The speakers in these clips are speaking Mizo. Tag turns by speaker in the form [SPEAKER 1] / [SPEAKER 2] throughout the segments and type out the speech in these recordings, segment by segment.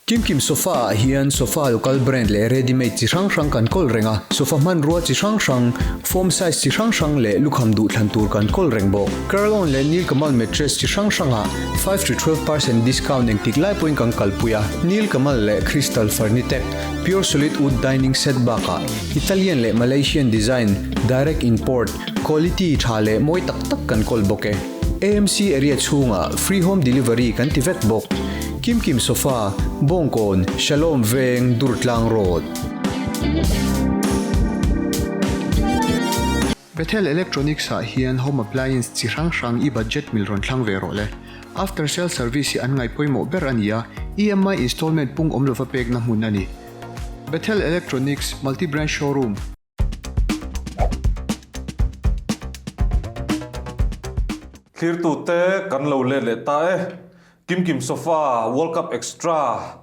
[SPEAKER 1] Kimkim sofa ah hian sofa local brand leh ready made chi hrang hrang kan kawl reng a, sofa hmanrua chi hrang hrang, foam size chi hrang hrang leh lukham duhthlan tur kan kawl reng bawk. Kurlon leh Nilkamal mattress chi hrang hrangah 5 to 12 percent discount engtik lai pawhin kan kalpui a, Nilkamal leh Crystal Furnitech pure solid wood dining set bakah Italian leh Malaysian design direct import quality tha leh mawi tak tak kan kawl bawk e. AMC area chhungah free home delivery kan ti vek bawk. Kim Kim Sofa, Bawngkawn, Shalom Veng, Durtlang Road. Bethel Electronics ah hian home appliance chi hrang hrang i budget mil rawn thlang ve rawh le. After sale service hi an ngaihpawimawh ber a ni a, EMI installment pung awm lova pekna hmun a ni. Bethel Electronics Multi Brand Showroom.
[SPEAKER 2] Thlirtute kan lo let leh ta e. Kim Kim Sofa World Cup Extra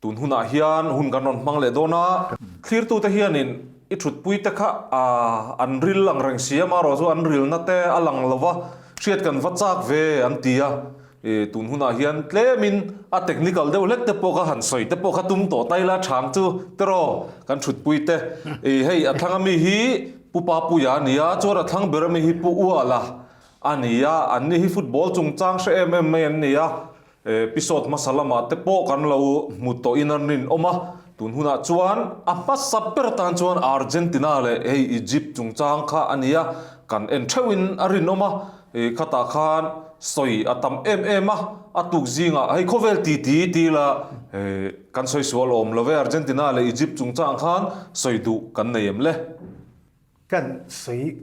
[SPEAKER 2] tun hunah hian hun kan rawn hmang leh dawn a. Thlirtute hianin i thutpui te kha an ril ang reng si a, amaherawhchu an rilna te a lang lo va, hriat kan va chak ve an ti a. I tun hunah hian tlemin a technical deuh hlek te pawh kha han sawi te pawh kha tum tawh ta ila chhang chu tiraw kan thutpui te. I hei a thlang ami hi Pu Papuia a ni a, chuan a thlang ber ami hi Pu Uala a ni a, an ni hi football chungchang hre em em mai an ni a, episode hmasa lamah te pawh kan lo hmu tawhin an rinawm a, tun hunah chuan a hmasa ber atan chuan Argentina leh hei Egypt chungchang kha a ni a, kan en theuhin a rinawm a. I khatah khan sawi a tam em em a, a tuk zingah hei khawvel ti ti ti la kan sawi sual awm lo ve, Argentina leh Egypt chungchang khan sawi duh kan nei em le?
[SPEAKER 3] Kan sawi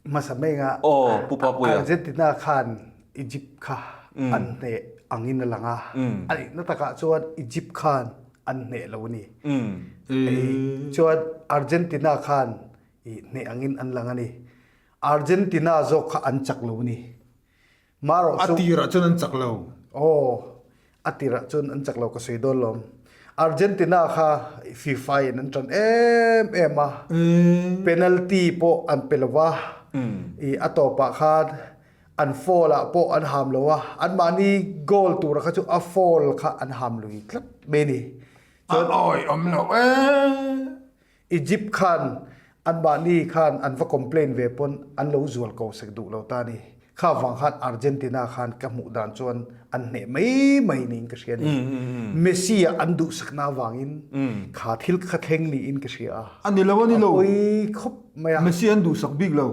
[SPEAKER 3] hmasa mai nga
[SPEAKER 2] Aw, Pu Papuia.
[SPEAKER 3] Argentina khan Egypt kha an hneh angin a lang a, a nihna takah chuan Egypt khan an hneh lo a ni. Chuan Argentina khan hneh angin an lang a ni. Argentina zawk kha an chak lo a ni. Marawh
[SPEAKER 4] chu. A tirah chuan an chak lo.
[SPEAKER 3] Aw, a tirah chuan an chak lo ka sawi dawn lawm. Argentina kha FIFA in an ṭan em em a. Penalty pawh an pe lo va. I a tawpah khan an foul ah pawh an ham lo a. Anmahni goal tura kha chu a foul kha an ham lui tlat mai a ni.
[SPEAKER 4] Chuan awi awm lo ee.
[SPEAKER 3] Egypt khan anmahni khan an va complain ve pawn an lo zual ko sek duh lo ta ni. Kha vang khan Argentina khan ka hmuh dan chuan an hneh mai mai niin ka hria ni. Messi ah an duhsakna avangin kha thil kha thleng niin ka hria a.
[SPEAKER 4] A ni lo a ni lo.
[SPEAKER 3] A pawi khawp mai a.
[SPEAKER 4] Messi an duhsak bik lo.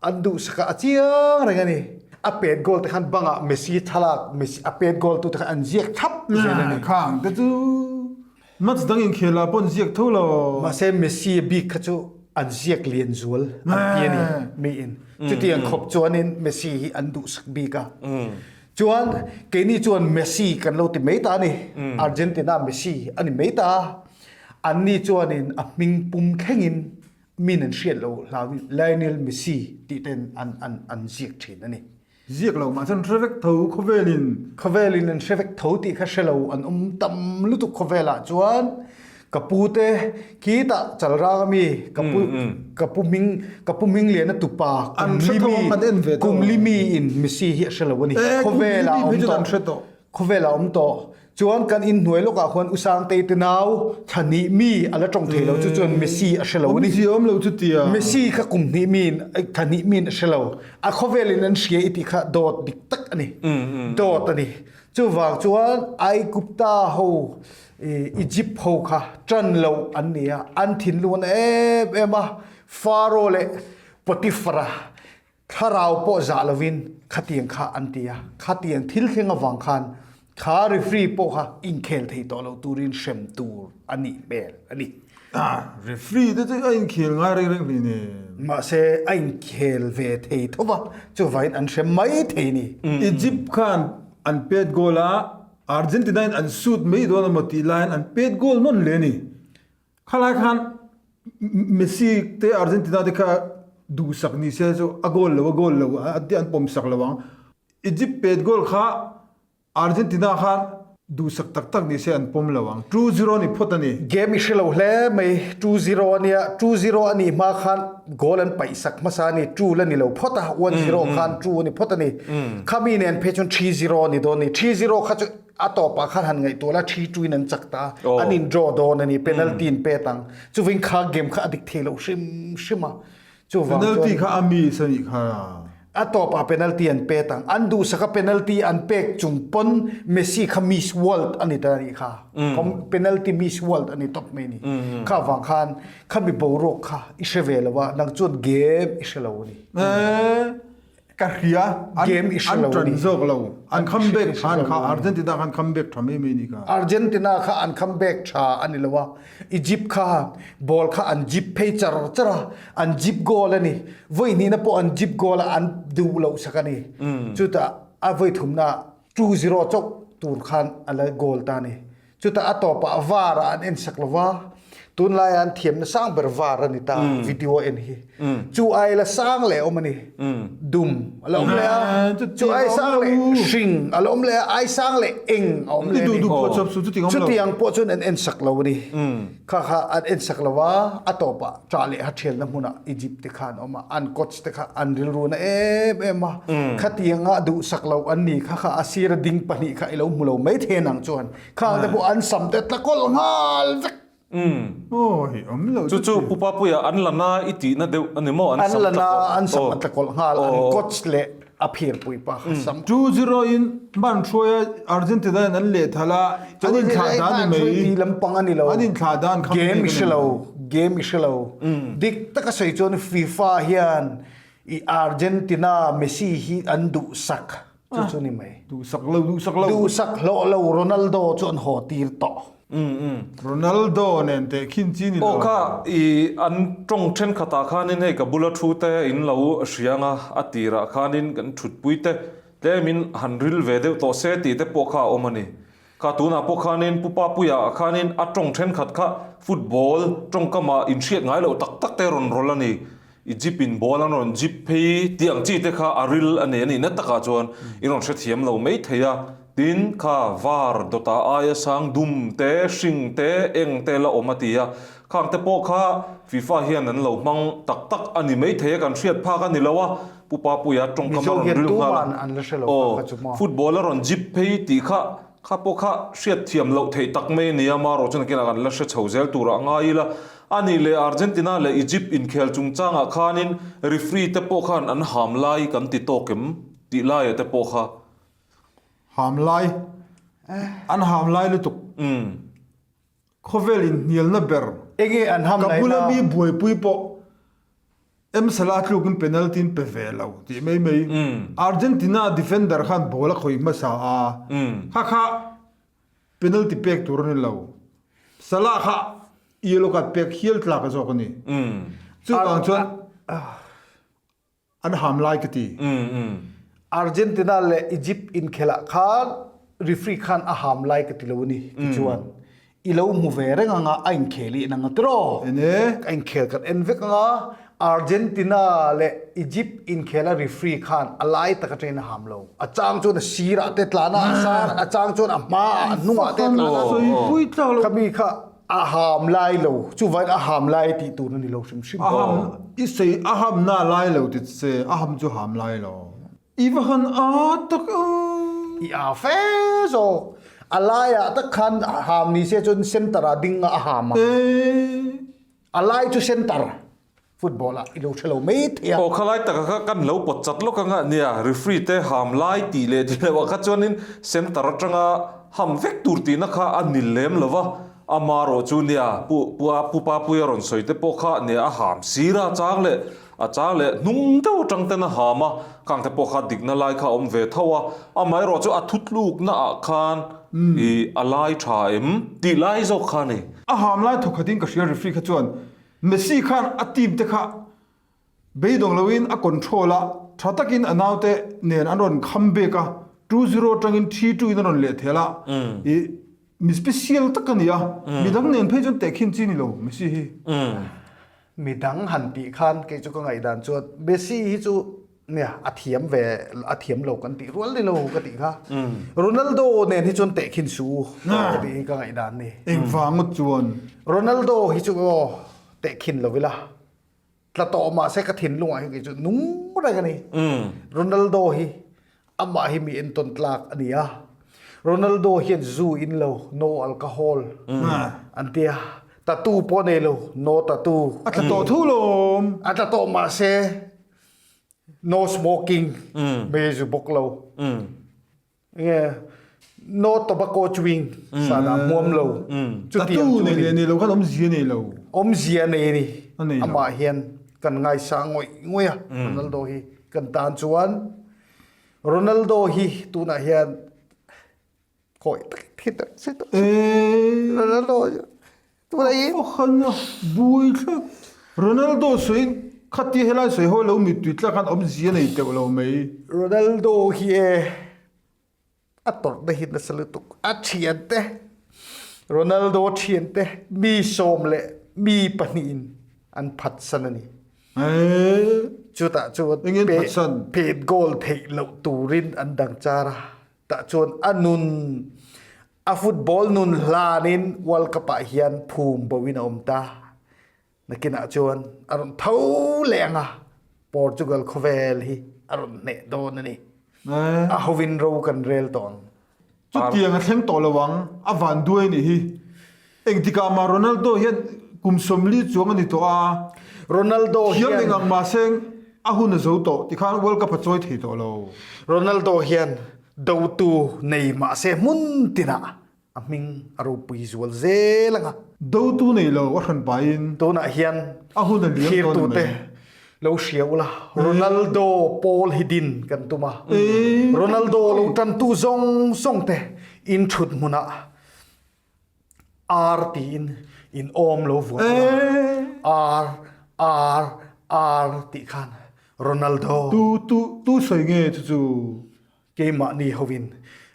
[SPEAKER 3] An duhsak a a chiang reng a ni. A pet goal te khan bangah Messi thlalak Messi a pet goal tu te khan an ziak thlap zel a ni.
[SPEAKER 4] Khang te chu match dang inkhel ah pawh an ziak tho lo.
[SPEAKER 3] Mahse Messi bik kha chu an ziak lian zual an ti a ni mi in. Chutiang khawp chuanin Messi hi an duhsak bik a. Chuan keini chuan Messi kan lo ti mai ta a ni. Argentina Messi a ni mai ta a. Anni chuanin a hming pum thlengin Min an hriat loh hlauin Lionel Messi tih ten an an an ziak thin a ni.
[SPEAKER 4] Ziak lo mahse an hre vek tho khawvelin.
[SPEAKER 3] Khawvelin an hre vek tho tih kha hre lo an awm tam lutuk khawvelah chuan ka pu te khitah Chalrang ami ka pu ka pu hming ka pu hming liana tupa
[SPEAKER 4] An hre tho ang an en ve tho.
[SPEAKER 3] Kum li mi in Messi hi a hre lo a ni.
[SPEAKER 4] Khawvelah a awm tawh.
[SPEAKER 3] Khawvelah a awm tawh. Chuan kan in hnuai lawkah khuan U Sangtei te nau thla hnih mi a la tawng thei lo chu chuan Messi a hre lo a ni.
[SPEAKER 4] Awmzia awm lo chu tia.
[SPEAKER 3] Messi kha kum hnih mi in thla hnih mi in a hre lo. A khawvel in an hria i tih kha dawt dik tak a ni. Dawt a ni. Chuvang chuan Aigupta ho Egypt ho kha tan loh an ni a, an thinlung an em em a, Pharaoh leh Potiphar-a Thlarau pawh zah lovin khatiang kha an ti a, khatiang thil thleng avang khan kha referee pawh kha inkhel thei tawh lo turin hrem tur a nih hmel a ni.
[SPEAKER 4] Referee te chu a inkhel ngai reng reng hlei nen.
[SPEAKER 3] Mahse a inkhel ve thei tho va, chuvangin an hrem mai thei ni.
[SPEAKER 4] Egypt khan an pet goal a, Argentina in an shoot mai dawn emaw tih laiin an pet goal nawn leh a ni. Khalai khan Messi te Argentina te kha duhsak ni se chu a goal lo a goal lo an tih an pawmsak lo ang. Egypt pet goal kha Argentina khan duhsak tak tak ni se an pawm lo ang. 2-0 ni phawt a ni.
[SPEAKER 3] Game i hre lo hle mai, 2-0 a nia, 2-0 a nih hma khan goal an paihsak hmasa a ni, 2 la ni lo phawt a, 1-0 khan 2 a ni phawt a ni. Khami nen phei chuan 3-0 a ni dawn a ni, 3-0 kha chu. A tawpah khan han ngaihtuah la 3-2 in an chak ta a, an in draw dawn a ni, penalty in pet ang. Chuvin kha game kha a dik thei lo hrim hrim a. Chuvang chuan
[SPEAKER 4] Penalty kha a miss a nih kha.
[SPEAKER 3] A tawpah penalty an pet ang. An duhsak a penalty an pek chung pawn Messi kha miss world a ni ta a nih kha. Penalty miss world a ni tawp mai a ni. Kha vang khan khami boruak kha i hre ve lo a, nang chuan game i hre lo a ni.
[SPEAKER 4] Ka hria an
[SPEAKER 3] Game i hre lo
[SPEAKER 4] an ṭan
[SPEAKER 3] a ni.
[SPEAKER 4] zawk lo. An
[SPEAKER 3] An
[SPEAKER 4] comeback
[SPEAKER 3] i hre
[SPEAKER 4] khan
[SPEAKER 3] lo
[SPEAKER 4] kha
[SPEAKER 3] a ni.
[SPEAKER 4] Argentina khan comeback ṭha mai mai ni kha.
[SPEAKER 3] Argentina kha an comeback ṭha a ni lo a, Egypt kha ball kha an jip phei char char a, an jip goal a ni. Vawi hnihna pawh an jip goal a, an duh loh sak a ni. Chutah a vawi thumna 2-0 chauh tur khan a la goal ta a ni. Chutah a tawpah var ah an en sak lo va, tunlaiah an thiamna sang ber var a ni ta, video en hi. Chu ai la sang leh awm a ni, dum a la awm leh a, chu ai sang leh hring a la awm leh a, ai sang leh eng a awm leh a ni. Chutiang pawh chuan an en sak lo a ni. Kha kha an en sak lo a, a tawpah ṭah leh hathialna hmunah Egypt te kha an awm a, an coach te kha an rilru na em em a, khatianga duhsak lo an ni kha kha a sira ding pahnih kha i lo hmu lo mai thei nang chuan khang te pawh an sam te tla kawlh nghal vek.
[SPEAKER 4] Awi awm lo
[SPEAKER 2] chu chu Pu Papuia an la na i tihna deuh a ni maw an sam
[SPEAKER 3] tla kawlh an sam a tla kawlh nghal an coach leh a phirpui pa kha sam
[SPEAKER 4] 2-0 in man hruaia Argentina in an lehthal a an inthlah dan ni mai
[SPEAKER 3] ti lampang a ni lo
[SPEAKER 4] an inthlah dan kha
[SPEAKER 3] game i hre lo game i hre lo dik taka sawi chuan FIFA hian i Argentina Messi hi an duhsak chu chu ni mai
[SPEAKER 4] duhsak lo duhsak lo
[SPEAKER 3] duhsak hlawh lo Ronaldo chu an haw tir tawh
[SPEAKER 4] Ronaldo nen teh khin chi ni lo
[SPEAKER 2] Aw kha i an tawng thenkhatah khanin hei ka bula thu te in lo hriang a a tirah khanin kan thutpui te Tlemin han ril ve deuh tawh se tih te pawh kha a awm a ni. Kha tunah pawh khanin Pu Papuia ah khanin a tawng thenkhat kha football tawngkamah inhriat ngai loh tak tak te rawn rawlh a ni. Egypt in ball an rawn jip phei tih ang chi te kha a ril a nei a nih na takah chuan i rawn hrethiam lo mai thei a. Tin, kha var dawtah aia sang dum te, hring te, eng te la awm a ti a. Khang te pawh kha FIFA hian an lo hmang tak tak a ni mai thei a, kan hriat phak a ni lo a. Pu Papuia tawngkam a rawn ril nghal a, aw, football a rawn jip phei tih kha, kha pawh kha hriat thiam loh theih tak mai a ni a, marawh chuan nakinah kan la hre chho zel turah a ngai ila. A nih leh Argentina leh Egypt inkhel chungchangah khanin referee te pawh khan an ham lai kan ti tawk em tih laia te pawh kha.
[SPEAKER 4] Ham lai, an ham lai lutuk. Khawvel inhnialna ber.
[SPEAKER 3] Enge an ham
[SPEAKER 4] laina? Ka bula mi buaipui pawh M Salah tlukin penalty an pe ve lo tih mai mai. Argentina defender khan ball a khawih hmasa a, kha kha penalty pek tur a ni lo. Salah kha yellow card pek hial tlak a zawk a ni. Chuvang chuan An ham lai ka ti.
[SPEAKER 3] Argentina leh Egypt inkhelah khan referee khan a ham lai ka ti lo a ni tichuan i lo hmu ve reng anga a inkhel i en anga tiraw?
[SPEAKER 4] Ene.
[SPEAKER 3] A inkhel kan en vek anga Argentina leh Egypt inkhela referee khan a lai tak atangin a ham lo. A chang chuan a sirah te tlan a, a sar a chang chuan a hmaah a hnungah te tlan a.
[SPEAKER 4] Sawipui tlak lo.
[SPEAKER 3] Khami kha A ham lai lo, chuvain a ham lai tih tur a ni lo hrim hrim.
[SPEAKER 4] A ham, i sei a ham na lai lo ti che, a ham chu ham lai lo. I va han a tak a.
[SPEAKER 3] I a fe zawk. A laiah tak khan ham ni se chuan center ah ding a a ham a. A lai chu center. Football ah i lo hre lo mai thei a.
[SPEAKER 2] Aw khalai taka kha kan lo pawt chat lawk anga nia referee te ham lai tih leh tih loh ah kha chuanin center atanga ham vek tur tihna kha a ni lem lo va, ama erawh chu nia pu pu a pu Papuia rawn sawi te pawh kha nia a ham sir a chang leh a chang leh hnung deuh atang ten a ham a, khang te pawh kha dikna lai kha a awm ve tho a, amaherawh chu a thutlukna ah khan ih a lai tha em tih lai zawk kha a ni.
[SPEAKER 4] A ham lai thawkhat in ka hria referee kha chuan Messi khan a team te kha beidawng loin a control a, tha takin a naute nen an rawn kham bek a, 2-0 atangin 3-2 in a rawn leh thel a, i mi special tak a ni a, midang nen phei chuan tehkhin chi ni lo Messi hi.
[SPEAKER 3] Midang han tih khan kei chu ka ngaihdan chuan Messi hi chu Nia, a thiam ve, a thiam lo kan tih rual ni lo ka tih kha. Ronaldo nen hi chuan tehkhin su u ka tih hi ka ngaihdan ni.
[SPEAKER 4] Engvang ngawt chuan?
[SPEAKER 3] Ronaldo hi chu aw tehkhin lo ila, tla tawh mah se ka thinlungah hian kei chu nung reng a ni. Ronaldo hi amah hi mi entawn tlak a ni a. Ronaldo hian zu in lo, no alcohol an tia. Tattoo pawh nei lo, no tattoo.
[SPEAKER 4] A tla tawh tho lawm.
[SPEAKER 3] A tla tawh mahse no smoking, mei zu bawk lo. Nge no tobacco chewing sana hmuam lo.
[SPEAKER 4] Chutiang chu nei leh nei lo khan awmzia nei lo.
[SPEAKER 3] Awmzia nei a ni. Amah hian kan ngaisang ngawih ngawih a Ronaldo hi kan tan chuan Ronaldo hi tunah hian khawi tak thi tak si tawh Ronaldo tunah hi
[SPEAKER 4] Khan a buai thlek Ronaldo sawi khatia helai sawi ho lo mittui tlak khan awmzia nei teuh lo mai.
[SPEAKER 3] Ronaldo hi e a tawrhna hi nasa lutuk a thiante Ronaldo thiante mi sawm leh mi pahnihin an phatsan a ni. Chutah chuan pet goal theih loh turin an dang char a, tah chuan a nun a football nun hlanin World Cup ah hian phum bo in a awm ta. Nakinah chuan a rawn tho leh ang a, Portugal khawvel hi a rawn hneh dawn a ni. A hovin ro kan rel tawh ang.
[SPEAKER 4] Chutiang a thleng tawh lo ang, a van duai nih hi. Engtikah mah Ronaldo hian kum 40 chuang a ni tawh a,
[SPEAKER 3] Ronaldo
[SPEAKER 4] hian thiam eng ang mahse a hun a zo tawh tikhan World Cup a chawi thei tawh lo.
[SPEAKER 3] Ronaldo hian dotu nei mahse hmun tinah A hming a ropui zual zel ang a.
[SPEAKER 4] Dotu nei lo a hran pahin.
[SPEAKER 3] Tunah hian
[SPEAKER 4] a hun a liam dawn a mai.
[SPEAKER 3] Lo hria ula, Ronaldo pawl hi din kan tum a. Ronaldo lo tantu zawng zawng te in thut hmunah R tiin in awm lo vuah ula. R, R, R tih khan Ronaldo.
[SPEAKER 4] Tu, tu, tu sawi nge chu chu?
[SPEAKER 3] Keimahni hovin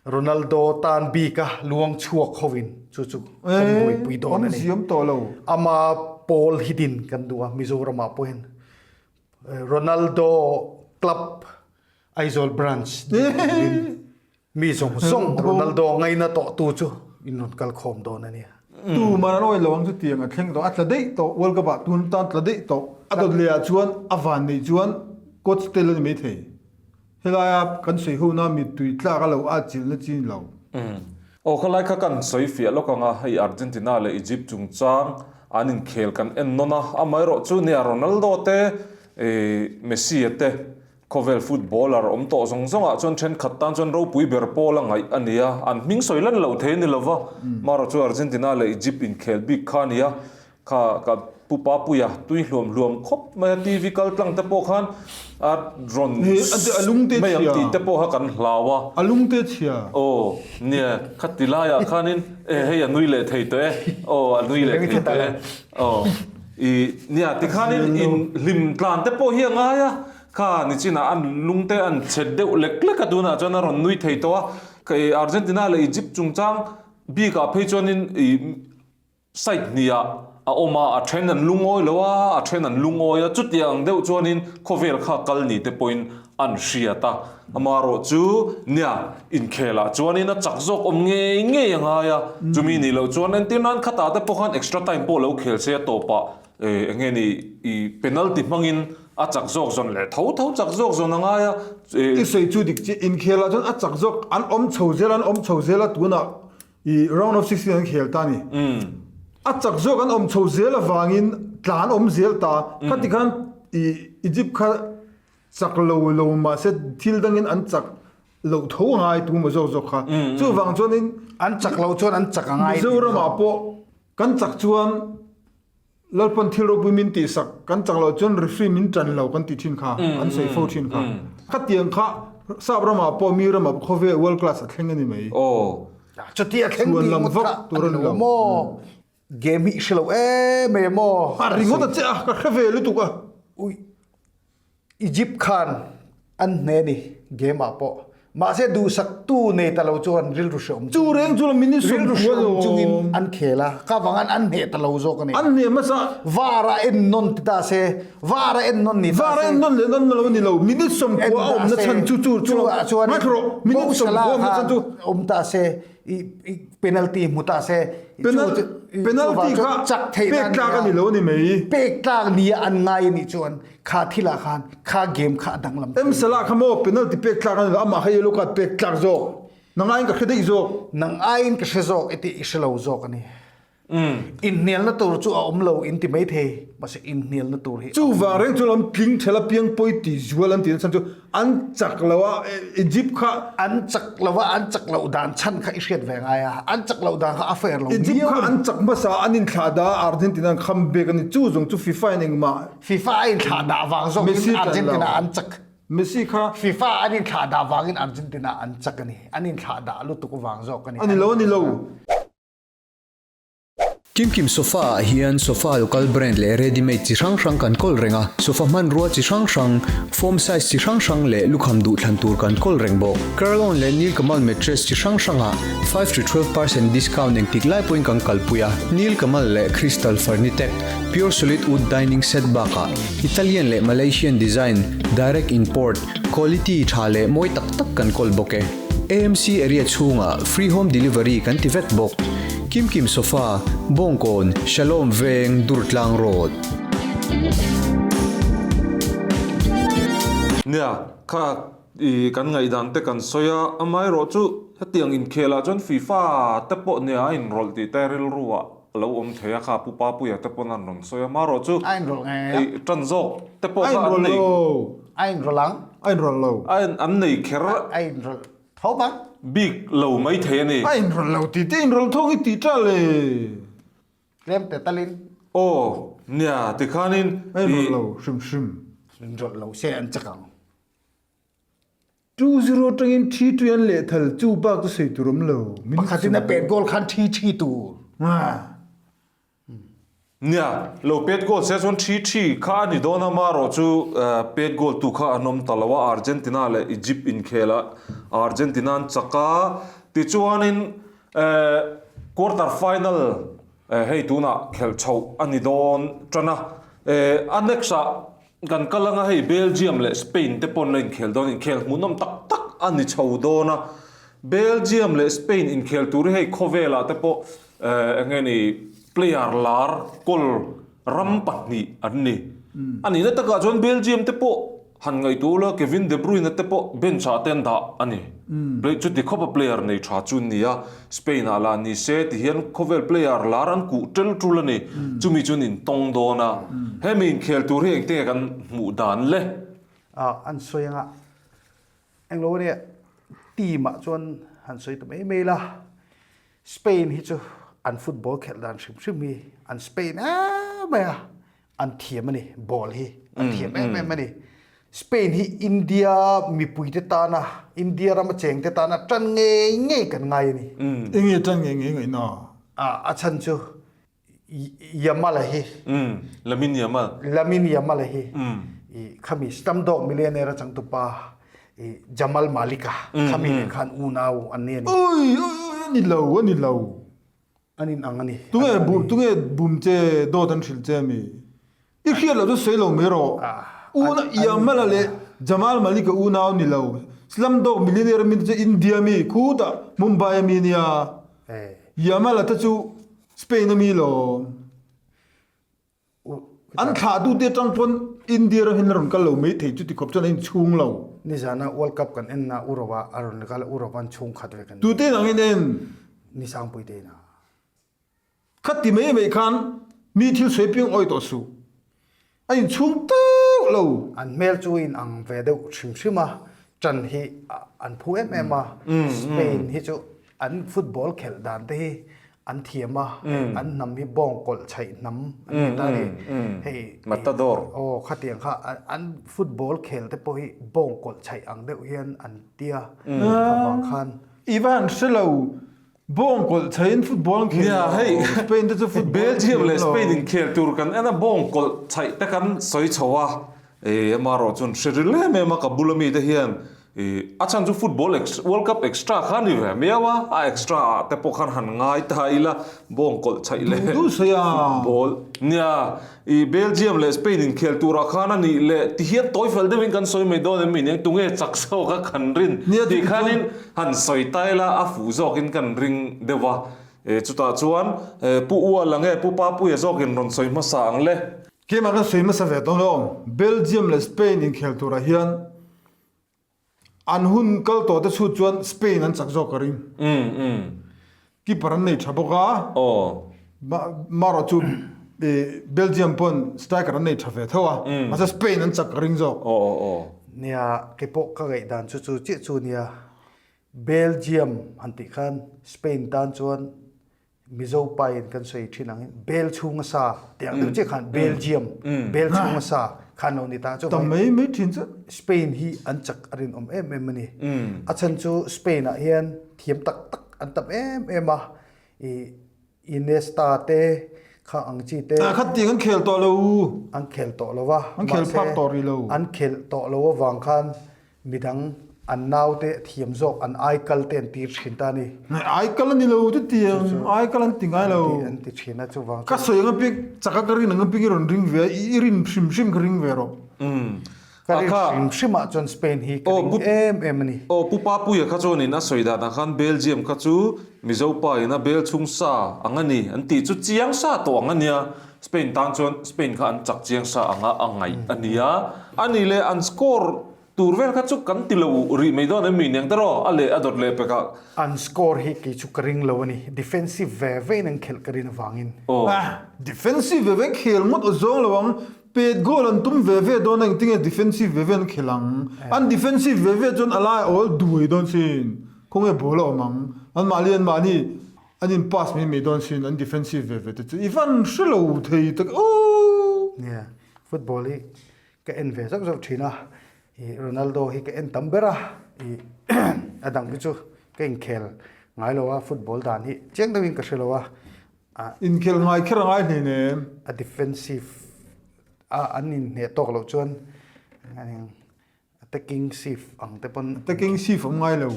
[SPEAKER 3] Ronaldo tan bika luang chhuak hovin chu chu kan buaipui dawn a ni. Ama pawl hi din kan duh a, Mizoramah pawhin Ronaldo Club Aizawl Branch din turin mi zawng zawng Ronaldo ngaina tawhtu chu in rawn kal khawm dawn a nia.
[SPEAKER 4] Tuman an awih lo ang chutiang a thleng tawh, a tla daih tawh, World Cup ah tun tan tla daih tawh. A dawt leh ah chuan a van neih chuan coach tel a ni maithei. Helaia kan sawi hona mittui tlak a lo atchilhna chi ni lo.
[SPEAKER 2] Aw khalai kha kan sawi fiah lawk ang a, hei Argentina leh Egypt chungchang an inkhel kan en nawn a, amaherawh chu nia Ronaldo te Messi a te khawvel footballer awm tawh zawng zawngah chuan thenkhat tan chuan ropui ber pawl a ngaih a ni a, an hming sawi lan loh thei a ni lova, marawh chu Argentina leh Egypt inkhel bik kha a ni a, Kha ka pu Papuia tui hluam hluam khawp mai a, TV kal tlang te pawh khan a rawn mai ang tih te pawh kha kan hlau a.
[SPEAKER 4] A lung te chhia.
[SPEAKER 2] Aw nia, kha ti laiah khanin e hei a nui leh thei tawh e, aw a nui leh thei tawh e, aw i nia tikhanin in hlim tlan te pawh hi a ngai a, kha nichinah an lung te an chhe deuh lek lek a tunah chuan a rawn nui thei tawh a, kha i Argentina leh Egypt chungchang bikah phei chuanin i Site hniah a awm a, a then an lungawi lo a, a then an lungawi a, chutiang deuh chuanin khawvel kha kal ni te pawhin an hriat a. Amaherawh chu nia inkhelah chuanin a chak zawk awm ngei ngei a ngai a, chumi nih loh chuan entir nan khatah te pawh khan extra time pawh lo khel se a tawpah eng nge ni i penalty hmangin a chak zawk zawn leh tho tho chak zawk zawn a ngai a.
[SPEAKER 4] I sawi chu dik chiah, inkhelah chuan a chak zawk an awm chho zel an awm chho zel a tunah I round of 16 an khel ta ni. A chak zawk an awm chho zel avangin tlan awm zel ta. Khati khan i Egypt kha chak lo lo mahse thil dangin an chak loh tho a ngai tu maw zawk zawk kha. Chuvang chuanin
[SPEAKER 3] An chak lo chuan an chak a ngai tih
[SPEAKER 4] Mizoramah pawh kan chak chuan Lalpan thil ropui min tihsak kan chak loh chuan referee min tan lo kan ti thin kha, an sawi fo thin kha. Khatiang kha sap ramah pawh mi ramah pawh khawvel world class a thleng a ni mai.
[SPEAKER 2] Aw.
[SPEAKER 3] Chuti a thleng tih ngawt kha a ni lo maw? Game hi i hre lo em em maw?
[SPEAKER 4] A ringawt a che a, ka hre ve lutuk a.
[SPEAKER 3] Ui. Egypt khan an hne ni game ah pawh mahse duhsaktu nei ta lo chuan rilru hreawm
[SPEAKER 4] Chu reng chu la minute
[SPEAKER 3] rilru hreawm chungin an khel a ka vang an an hneh ta lo zawk a ni.
[SPEAKER 4] An hneh hmasa.
[SPEAKER 3] Var a en nawn ti ta se var a en nawn ni ta se.
[SPEAKER 4] Var a en nawn leh nawn lo a ni lo minute 90 a awmna chhan chu chu chu
[SPEAKER 3] chuan
[SPEAKER 4] ngaithla rawh minute 90 a awmna chhan chu
[SPEAKER 3] awm ta se i i penalty hmu ta se
[SPEAKER 4] penalty kha
[SPEAKER 3] chak theih
[SPEAKER 4] pek tlak a ni lo a ni mai.
[SPEAKER 3] Pek tlak nia an ngai a nih chuan Kha thilah khan kha game kha a danglam.
[SPEAKER 4] M Salah kha maw penalty pek tlak a ni lo, amah kha yellow card pek tlak zawk. Nang aiin ka hre daih zawk.
[SPEAKER 3] Nang aiin ka hre zawk i tih i hre lo zawk a ni. Inhnialna tur chu a awm lo in ti maithei, mahse inhnialna tur hi a awm.
[SPEAKER 4] Chuvang reng chuan an tling thel a piang pawi ti zual an tih na chhan chu an chak lo a, Egypt kha.
[SPEAKER 3] An chak lo a, an chak loh dan chhan kha i hriat ve ngai a, an chak loh dan kha a fair lo miau a ni.
[SPEAKER 4] Egypt kha an chak hmasa a, an inthlah dah a, Argentina an kham bek a ni. Chu zawng chu FIFA in engmah.
[SPEAKER 3] FIFA a inthlah dah vang zawkin Argentina an chak.
[SPEAKER 4] Messi kha.
[SPEAKER 3] FIFA an inthlah dah vangin Argentina an chak a ni. An inthlah dah lutuk vang zawk a ni.
[SPEAKER 4] A ni lo, a ni lo.
[SPEAKER 1] Kimkim sofa ah hian sofa local brand leh ready made chi hrang hrang kan kawl reng a, sofa hmanrua chi hrang hrang, foam size chi hrang hrang leh lukham duhthlan tur kan kawl reng bawk. Curlon leh Nilkamal mattress chi hrang hrangah 5 to 12 percent discount engtik lai pawhin kan kalpui a, Nilkamal leh Crystal Furnitech pure solid wood dining set bakah Italian leh Malaysian design, direct import, quality tha leh mawi tak tak kan kawl bawk e. AMC area chhungah free home delivery kan ti vek bawk. Kim Kim Sofa, Bawngkawn, Shalom Veng, Durtlang Road.
[SPEAKER 2] Nia, kha i kan ngaihdan te kan sawi a, amaherawh chu hetiang inkhelah chuan FIFA te pawh nia a inrawlh tih te rilru ah a lo awm thei a, kha Pu Papuia te pawn an rawn sawi a, amaherawh chu
[SPEAKER 3] A inrawlh nge nge a.
[SPEAKER 2] i tan zawk te pawh kha an nei.
[SPEAKER 4] A inrawlh lo.
[SPEAKER 3] A inrawlh ang.
[SPEAKER 4] A inrawlh lo.
[SPEAKER 2] A an nei kher.
[SPEAKER 3] A inrawlh tho bang.
[SPEAKER 2] Bik lo mai thei a ni.
[SPEAKER 4] A inrawlh lo tih te inrawlh thawng i tih ṭal e.
[SPEAKER 3] Tlem te talin.
[SPEAKER 2] Aw, nia, tikhanin
[SPEAKER 4] A inrawlh lo hrim hrim.
[SPEAKER 3] Inrawlh lo se an chak ang.
[SPEAKER 4] 2-0 atangin thi tui an lehthal chu bak chu sawi tur awm lo.
[SPEAKER 3] Pakhatin a pet goal khan thi thi tur.
[SPEAKER 2] Nia, lo pet goal se chuan thi thi kha a ni dawn a, marawh chu pet goal tu kha an awm ta lo a, Argentina leh Egypt inkhel a, Argentina an chak a, tichuanin quarter final hei tunah khelh chhoh a ni dawn tan a, a next ah Kan kal anga hei Belgium leh Spain te pawn la inkhel dawn, inkhel hmuhnawm tak tak a ni chho dawn a. Belgium leh Spain inkhel tur hi hei khawvelah te pawh eng nge ni player lar kawl ram pahnih an ni. A nihna takah chuan Belgium te pawh han ngaihtuah ula Kevin De Bruyne te pawh bench ah te an dah a ni. Chuti khawpa player nei tha chu an ni a. Spain ah lah ni se ti hian khawvel player lar an kuh tel tul a ni. Chumi chuan in tawng dawn a. Hemi inkhel tur hi engte nge kan hmuh dan le?
[SPEAKER 3] An sawi anga englo ania team ah chuan han sawi ta mai mai la. Spain hi chu an football khelh dan hrim hrim hi an Spain em mai a. An thiam a ni, ball hi an thiam em em a ni. Spain hi India mipuite tana, India rama chengte tana tan ngei ngei kan ngai a ni.
[SPEAKER 4] Enge tan ngei ngei ngaihna?
[SPEAKER 3] A chhan chu Yamal a hi.
[SPEAKER 2] Lamine Yamal.
[SPEAKER 3] Lamine Yamal a hi. Khami Slumdog Millionaire a changtupa Jamal Malik-a khami nen khan unau an ni a ni.
[SPEAKER 4] Oi oi oi a ni lo, a ni lo.
[SPEAKER 3] An in ang a ni.
[SPEAKER 4] Tunge bum tunge bum che dawt an hrilh che mi? I hriat loh chu sawi lo mai rawh. Una Yamala leh Jamal Malik a unau ni lo. Slumdog Millionaire mi te chu India mi khutah Mumbai a mi nia. Yamala te chu Spain a mi lawm. An thlahtute atang pawn India ram hian a rawn kal lo mai thei chuti khawp chuan a inchhung lo.
[SPEAKER 3] Nizana World Cup kan en na Uropa a rawn kal a Uropa an chhung khat vek a ni.
[SPEAKER 4] Tute in angin en?
[SPEAKER 3] Ni Sangpui te ina.
[SPEAKER 4] Khati mai mai khan mi thil sawi piang awi tawh suh. A inchhung teuh lo.
[SPEAKER 3] An hmel chu in ang ve deuh hrim hrim a, ṭan hi an phu em em a, Spain hi chu an football khelh dan te hi an thiam a, an hnam hi bawng kawlh chhaih hnam an ni ta a ni. Hei
[SPEAKER 2] Matador.
[SPEAKER 3] Aw khatiang kha an football khel te pawh hi bawng kawlh chhaih ang deuh hian an tia avang khan.
[SPEAKER 4] I va han hre lo, bawng kawlh chhaihin football an khel
[SPEAKER 2] Nia hei
[SPEAKER 4] Spain te chu football
[SPEAKER 2] Belgium leh Spain inkhel tur kan en a, bawng kawlh chhaih te kan sawi chho a, Amaherawh chuan hre ril em em a ka bula mite hian a chhan chu football world cup extra kha a ni ve miau a, a extra ah te pawh khan han ngai ta ila bawng kawlh chhaih leh football nia i Belgium leh Spain inkhel turah khan a nih leh ti hian tawi fel deuhin kan sawi mai dawn em mi nia tunge chak zawk a kan rin tih khanin han sawi ta ila a fuh zawkin kan ring deuh a, chutah chuan Pu Uala nge Pu Papuia zawkin rawn sawi hmasa ang le.
[SPEAKER 4] Keimah kan sawi hmasa ve dawn lo. Belgium leh Spain inkhel turah hian. An hun kal tawh te chhut chuan Spain an chak zawk ka ring. Keeper an nei tha bawk a. Marawh chu Belgium pawn striker an nei tha ve tho a. Mahse Spain an chak ka ring zawk.
[SPEAKER 3] Nia, keipawh ka ngaihdan chu chu chiah chu nia. Belgium han tih khan Spain tan chuan Mizo pain kan sawi thin angin bel chhunga sa tih ang deuh chiah khan Belgium bel chhunga sa khan lo ni ta chu
[SPEAKER 4] Tam mai mai thin chu.
[SPEAKER 3] Spain hi an chak a rinawm em em a ni. A chhan chu Spain ah hian thiam tak tak an tam em em a, i Iniesta te kha ang chi te.
[SPEAKER 4] Khat tiang an khel tawh lo.
[SPEAKER 3] An khel tawh lo a.
[SPEAKER 4] An khel phak tawh rih lo.
[SPEAKER 3] An khel tawh lo avang khan Midang an naute thiam zawk an aikal te an tir thin ta a ni.
[SPEAKER 4] Aikal a ni lo chutiang, aikal an ti ngai lo.
[SPEAKER 3] An ti thin a chuvang chuan.
[SPEAKER 4] Ka sawi ang apiang, chaka ka rin ang apiang i rawn ring ve a, i rin hrim hrim kha ring ve rawh.
[SPEAKER 3] Ka rin hrim hrim ah chuan Spain hi ka ring em em a ni.
[SPEAKER 2] Aw Pu Papuia kha chuanin a sawi dan ah khan Belgium kha chu Mizo pa in a bel chhung sa ang a ni an tih chu chiang sa tawh ang a nia. Spain tan chuan Spain kha an chak chiang sa anga a ngaih a nia. A nih leh an score tur vel kha chu kan ti lo rih mai dawn em mi niang teraw a leh a dawt leh pekah.
[SPEAKER 3] An score hi kei chu ka ring lo a ni. Defensive ve ve in an khelh ka rin avangin.
[SPEAKER 2] Aw.
[SPEAKER 4] Defensive ve ve khel ngawt aw zawng lo ang. Pet goal an tum ve ve dawn a engtinge defensive ve ve an khelh ang. An defensive ve ve chuan a lai awl duai dawn sin. Khawnge ball a awm ang. Anmahni anmahni An in pass mai mai dawn sin an defensive ve ve te chu i van hre lo thei tak aww.
[SPEAKER 3] Nia, football hi ka en ve zauh zauh thin a, i Ronaldo hi ka en tam ber a, i a dang hi chu ka inkhel ngai lo a, football dan hi chiang deuhin ka hre lo a.
[SPEAKER 4] Inkhel ngai kher a ngai hleinem.
[SPEAKER 3] A defensive a an inhneh tawk loh chuan Attacking shift ang te pawn.
[SPEAKER 4] Attacking shift awm ngai lo.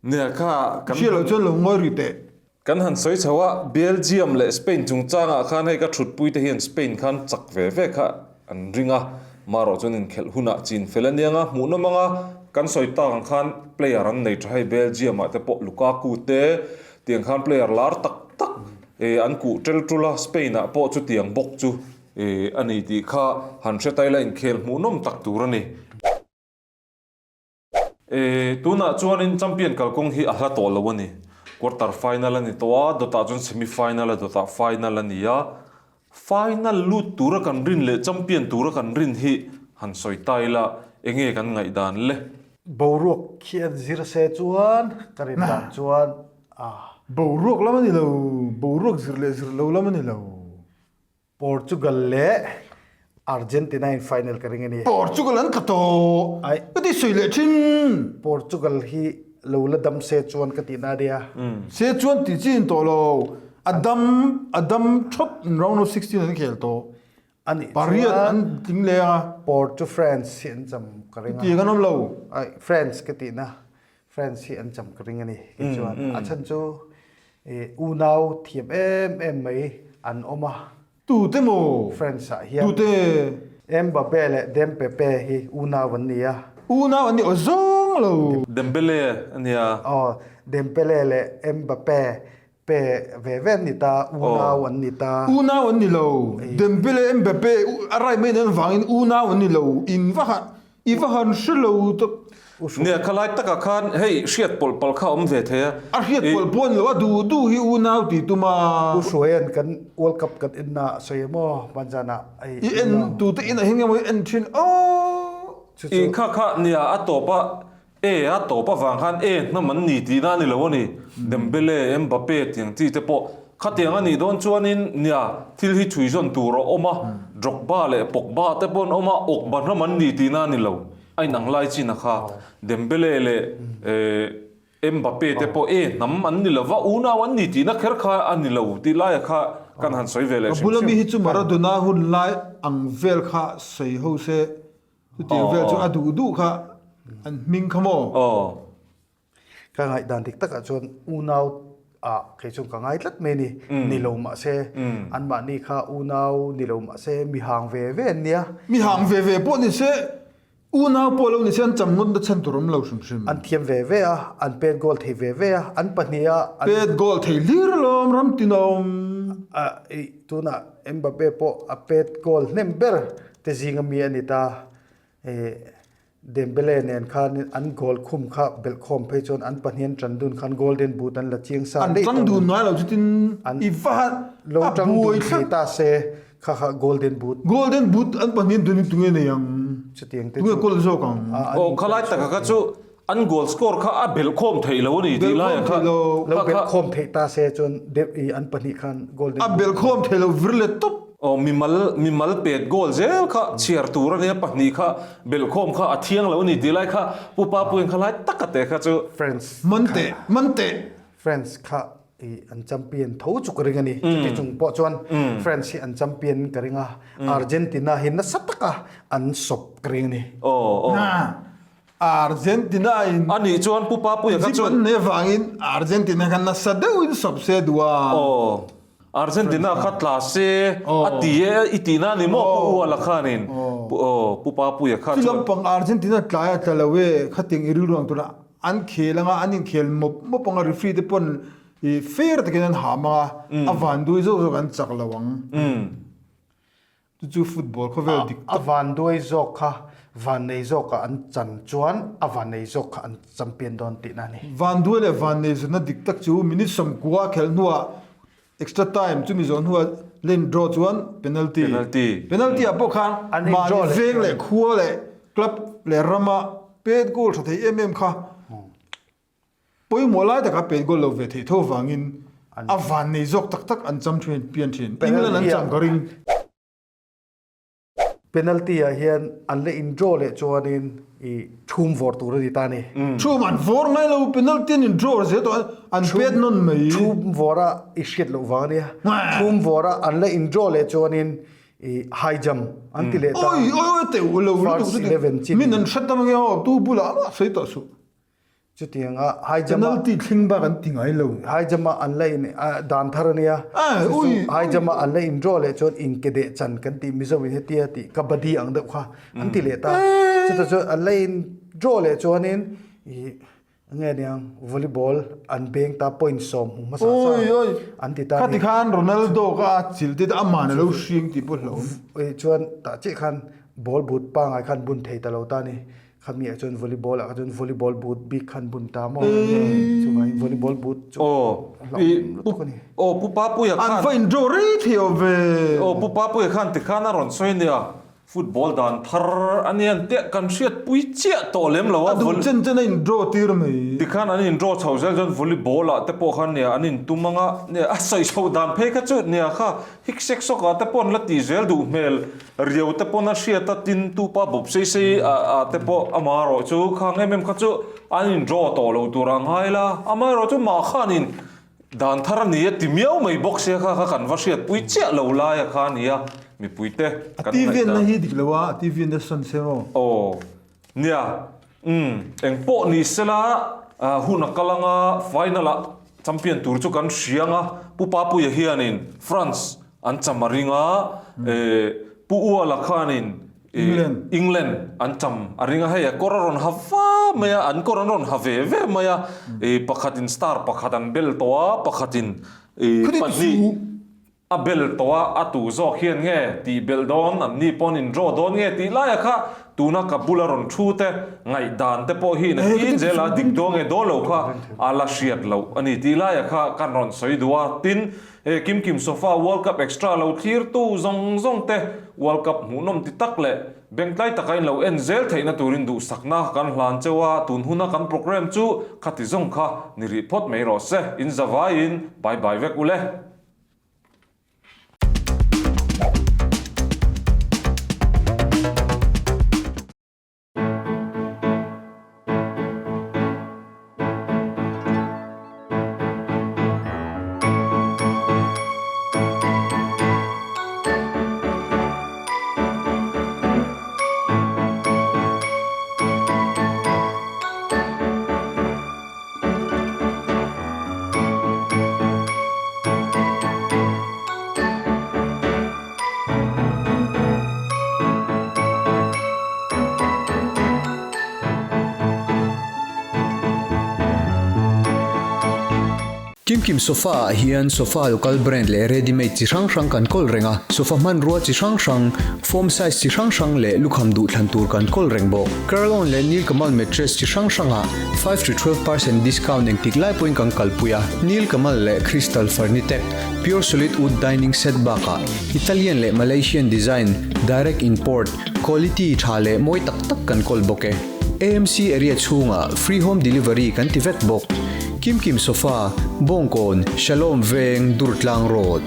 [SPEAKER 2] Nia kha
[SPEAKER 4] kan. Hria lo chuan lo ngawi rih teh.
[SPEAKER 2] Kan han sawi chho a, Belgium leh Spain chungchangah khan hei ka thutpui te hian Spain khan chak ve ve kha an ring a, marawh chuan inkhelh hunah chin fel a niang a, hmuhnawm anga kan sawi tak ang khan player an nei tha hei Belgium ah te pawh Lukaku te tiang khan player lar tak tak an kuh tel tul a, Spain ah pawh chutiang bawk chu E, a ni tih kha han hre taila inkhel hmuhnawm tak tur a ni. E, tunah chuanin champion kalkawng hi a hla tawh lo a ni. Quarter final a ni tawh a, dawtah chuan semi final a, dawtah final a ni a. Final lut tura kan rin leh champion tura kan rin hi han sawi ta ila, enge kan ngaihdan le?
[SPEAKER 3] Boruak khi an zir se chuan ka rin dan chuan a.
[SPEAKER 4] Boruak lam a ni lo, boruak zir leh zir lo lam a ni lo.
[SPEAKER 3] Portugal leh Argentina in final ka ring a ni.
[SPEAKER 4] Portugal an tla tawh.
[SPEAKER 3] Ai.
[SPEAKER 4] Ka ti sawi leh thin.
[SPEAKER 3] Portugal hi lo la dam se chuan ka tihna a nia.
[SPEAKER 4] Se chuan tih chi in tawh lo. A dam a dam thawt in round of 16 an khel tawh.
[SPEAKER 3] A nih chuan.
[SPEAKER 4] Pariat an tling leng a.
[SPEAKER 3] Portu France hi an cham ka ring a.
[SPEAKER 4] Ti kan awm lo.
[SPEAKER 3] Ai France ka tihna. France hi an cham ka ring a ni. Kei chuan a chhan chu Unau thiam em em mai an awm a.
[SPEAKER 4] Tute maw?
[SPEAKER 3] France ah hian.
[SPEAKER 4] Tute?
[SPEAKER 3] Mbappe leh Dempepe hi unau an ni a.
[SPEAKER 4] Unau an ni aw zawng lo.
[SPEAKER 2] Dembele a nia.
[SPEAKER 3] Aw, Dembele leh Mbappe pe ve ve an ni ta, unau an ni ta.
[SPEAKER 4] Unau an ni lo. Dembele, Mbappe a rai mai nan vangin unau an ni lo. In va han I va han hre lo tak.
[SPEAKER 2] Nia, khalai takah khan hei hriat pawlh palh kha a awm ve thei a.
[SPEAKER 4] A hriat pawlh pawh a ni lo, a duh duh hi unau tih tum a.
[SPEAKER 3] U Hruaia'n kan World Cup kan en na a sawi em aw, hmanzanah
[SPEAKER 4] hei. I en tute inah hian nge maw i en thin aw.
[SPEAKER 2] I kha kha nia a tawp a E a tawp avang khan e hnam an ni tihna a ni lo a ni. Dembele, Mbappe tiang chi te pawh khatiang a nih dawn chuanin nia thil hi chhui zawn tur a awm a, Drogba leh Pogba te pawh an awm a, Ogba hnam an ni tihna a ni lo. A inang lai chin a kha. Dembele leh Mbappe te pawh e hnam an ni lo va, unau an ni tihna kher kha a ni lo tih laia kha kan han sawi ve leh
[SPEAKER 4] Ka
[SPEAKER 2] hrim
[SPEAKER 4] bula
[SPEAKER 2] hrim.
[SPEAKER 4] mi hi chu Maradona hun lai ang vel kha sawi ho se. Chutiang vel chu a duh duh kha an hming kha maw?
[SPEAKER 2] Aw.
[SPEAKER 3] Ka ngaihdan dik takah chuan unau ah kei chuan ka ngai tlat mai a ni. Ni lo mah se, anmahni kha unau ni lo mah se mi hang ve ve an nia.
[SPEAKER 4] Mi hang ve ve pawh ni se, unau pawh lo ni se an cham ngawt na chhan tur awm lo hrim hrim.
[SPEAKER 3] An thiam ve ve a, an pet goal thei ve ve a, an pahnih a.
[SPEAKER 4] Pet goal thei hlir alawm ram tinawm.
[SPEAKER 3] Tunah Mbappe pawh a pet goal hnem ber te zinga mi a ni ta. Dembele nen khan an goal khum kha belhkhawm phei chuan an pahnian tan dun khan golden boot an la chiang sa
[SPEAKER 4] An
[SPEAKER 3] daih
[SPEAKER 4] tang
[SPEAKER 3] tawh
[SPEAKER 4] dun
[SPEAKER 3] a ni.
[SPEAKER 4] ngai lo chutin
[SPEAKER 3] An
[SPEAKER 4] i va han
[SPEAKER 3] lo
[SPEAKER 4] a
[SPEAKER 3] tang
[SPEAKER 4] buai
[SPEAKER 3] dun
[SPEAKER 4] thlap.
[SPEAKER 3] thei ta se kha kha golden boot.
[SPEAKER 4] Golden boot an pahnian dun in tunge nei ang?
[SPEAKER 3] Chutiang te
[SPEAKER 4] Tunge
[SPEAKER 3] chu
[SPEAKER 4] kawl zawk ang?
[SPEAKER 3] a an
[SPEAKER 2] Aw
[SPEAKER 3] in
[SPEAKER 2] khalai
[SPEAKER 3] kawl
[SPEAKER 2] taka
[SPEAKER 3] chhuak
[SPEAKER 2] kha
[SPEAKER 3] thei.
[SPEAKER 2] chu an goal score kha a belhkhawm theih lo a ni tih lai
[SPEAKER 4] Belhkhawm
[SPEAKER 2] kha
[SPEAKER 4] theih lo.
[SPEAKER 3] Lo
[SPEAKER 2] kha kha
[SPEAKER 3] belhkhawm theih ta se chuan deuh i an pahnih khan golden
[SPEAKER 4] A
[SPEAKER 3] boot.
[SPEAKER 4] belhkhawm theih lo vir let tawp.
[SPEAKER 2] Aw mimal mimal pet goal zel kha chhiar tur a nia pahnih kha belhkhawm kha a thiang lo a ni tih lai kha Pu Papuiin kha lai taka te kha chu
[SPEAKER 3] France
[SPEAKER 4] Man teh man teh.
[SPEAKER 3] France kha i an champion tho chu ka ring a ni. Chuti chung pawh chuan France hi an champion ka ring a, Argentina hi nasa taka an sawp ka ring a ni.
[SPEAKER 2] Aw aw.
[SPEAKER 4] Na Argentina in
[SPEAKER 2] A nih chuan Pu Papuia kha
[SPEAKER 4] Egypt
[SPEAKER 2] chuan
[SPEAKER 4] an nei avangin Argentina khan nasa deuhin sawp se duh a.
[SPEAKER 2] Aw. Argentina kha tla se a ti e i tihna a ni maw Pu Uala khanin Aw Pu Papuia kha
[SPEAKER 4] Chu
[SPEAKER 2] chuan.
[SPEAKER 4] lampang Argentina tlai a tla lo e khating i rilru ang tura an khel anga an inkhel mawp mawp anga referee te pawn i fair takin an ham anga a vanduai zawk zawk an chak lo ang. Chu chu football khawvel dik
[SPEAKER 3] tak. A vanduai zawk kha vannei zawkah an chan chuan a vannei zawk kha an champion dawn tihna a ni.
[SPEAKER 4] Vanduai leh vannei zawhna dik tak chu minute sawmkua khelh hnuah extra time chumi zawh hnuah lane draw chuan penalty.
[SPEAKER 2] Penalty.
[SPEAKER 4] Penalty ah pawh khan
[SPEAKER 3] An in
[SPEAKER 4] mahni
[SPEAKER 3] draw leh
[SPEAKER 4] veng leh khua leh club leh rama pet goal tha thei em em kha Pawimawh lai takah pet goal lo ve theih tho vangin a vannei zawk tak tak an cham thin pian thin. England an cham ka ring.
[SPEAKER 3] Penalty ah hian an la in draw leh chuanin i thum vawr tur a ni ta a ni.
[SPEAKER 4] Thum an vawr ngai lo, penalty an in draw zel tawh a, an pet nawn mai.
[SPEAKER 3] Thum vawr a i hriat loh vang a nia. Thum vawr a an la in draw leh chuanin i high jump an ti leh ta.
[SPEAKER 4] Oi oi oi teuh lo
[SPEAKER 3] First 11 chin.
[SPEAKER 4] Min an hre tam ange aw, tu bulah mah sawi tawh suh.
[SPEAKER 3] Chutianga high jump a
[SPEAKER 4] Penalty thling bak an ti ngai lo.
[SPEAKER 3] High jump a an la in dan thar a nia.
[SPEAKER 4] Ah,
[SPEAKER 3] Chu chu
[SPEAKER 4] ui,
[SPEAKER 3] high
[SPEAKER 4] ui.
[SPEAKER 3] jump a an la in draw leh chuan in ke deh chan kan tih Mizo in hetia tih kabaddi ang deuh kha an ti leh ta. Chutah chuan an la in draw leh chuanin ih nge niang volleyball an beng ta point sawm hmu hmasa sa
[SPEAKER 4] Oi, oi.
[SPEAKER 3] an ti ta
[SPEAKER 4] Khati
[SPEAKER 3] ni.
[SPEAKER 4] khan Ronaldo kha a chil te aman a lo hring tih pawh hlauhawm.
[SPEAKER 3] Ui chuan tah chiah khan ball but pangai khan bun thei ta lo ta ni. Khami ah chuan volleyball ah kha chuan volleyball boot bik khan bun ta maw? Chuvangin volleyball boot chu hlauhawm lutuk a ni.
[SPEAKER 2] Aw Pu Papuia khan.
[SPEAKER 4] An va in draw rei thei aw ve.
[SPEAKER 2] Aw Pu Papuia khan tikhan a rawn sawi nia football dan thar a nia teh kan hriatpui chiah tawh lem lo a.
[SPEAKER 4] A duh chen chen a in draw tir mai.
[SPEAKER 2] Tikhan an in draw chho zel chuan volleyball ah te pawh khan nia an in tum anga nia a sawi chho dan phei kha chu nia kha hik sek sawk ah te pawh an la tih zel duh hmel. Riau te pawn a hriat a, tin tu pa bawp sei sei a te pawh amaherawh chu khang em em kha chu an in draw tawh lo tur a ngai la, amaherawh chu mah khanin dan thar a ni a ti miau mai bawk sia kha kha kan va hriat pui chiah lo lai a kha a ni a, mipui te
[SPEAKER 4] A
[SPEAKER 2] kan
[SPEAKER 4] ti
[SPEAKER 2] ngaih
[SPEAKER 4] venna
[SPEAKER 2] dan.
[SPEAKER 4] hi dik lo a, a ti venna sawn se maw?
[SPEAKER 2] Aw nia, umm eng pawh ni sela hun a kal anga final ah champion tur chu kan hria anga Pu Papuia hianin France An cham a ring a, Pu Uala khanin England an cham a ring a, hei a kawr a rawn ha va mai a, an kawr an rawn ha ve ve mai a, pakhatin star pakhat an bel tawh a, pakhatin pahnih a bel tawh a, a tu zawk hian nge tih belh dawn, an ni pawn in draw dawn nge tih laia kha tuna ka bula rawn thu te ngaihdan te pawh hi nakin zela dik dawn nge dawn lo kha a la hriat loh a ni tih laia kha kan rawn sawi duh a, tin He Kim Kim Sofa World Cup Extra lo thlirtu zawng zawng te World Cup hmuhnawm ti tak leh bengtlai taka in lo en zel theihna turin duhsakna kan hlan cheu a, tun huna kan programme chu khati zawng kha ni rih phawt mai rawh se, in zavaiin bye bye vek ule.
[SPEAKER 1] Kimkim Sofa ah hian sofa local brand leh ready made chi hrang hrang kan kawl reng a, sofa hmanrua chi hrang hrang, foam size chi hrang hrang leh lukham duhthlan tur kan kawl reng bawk. Curlon leh Nilkamal mattress chi hrang hrangah 5 to 12 percent discount engtik lai pawhin kan kalpui a, Nilkamal leh Crystal Furnitech pure solid wood dining set bakah Italian leh Malaysian design direct import quality tha leh mawi tak tak kan kawl bawk e. AMC area chhungah free home delivery kan ti vek bawk. Kim Kim Sofa, Bawngkawn, Shalom Veng, Durtlang Road.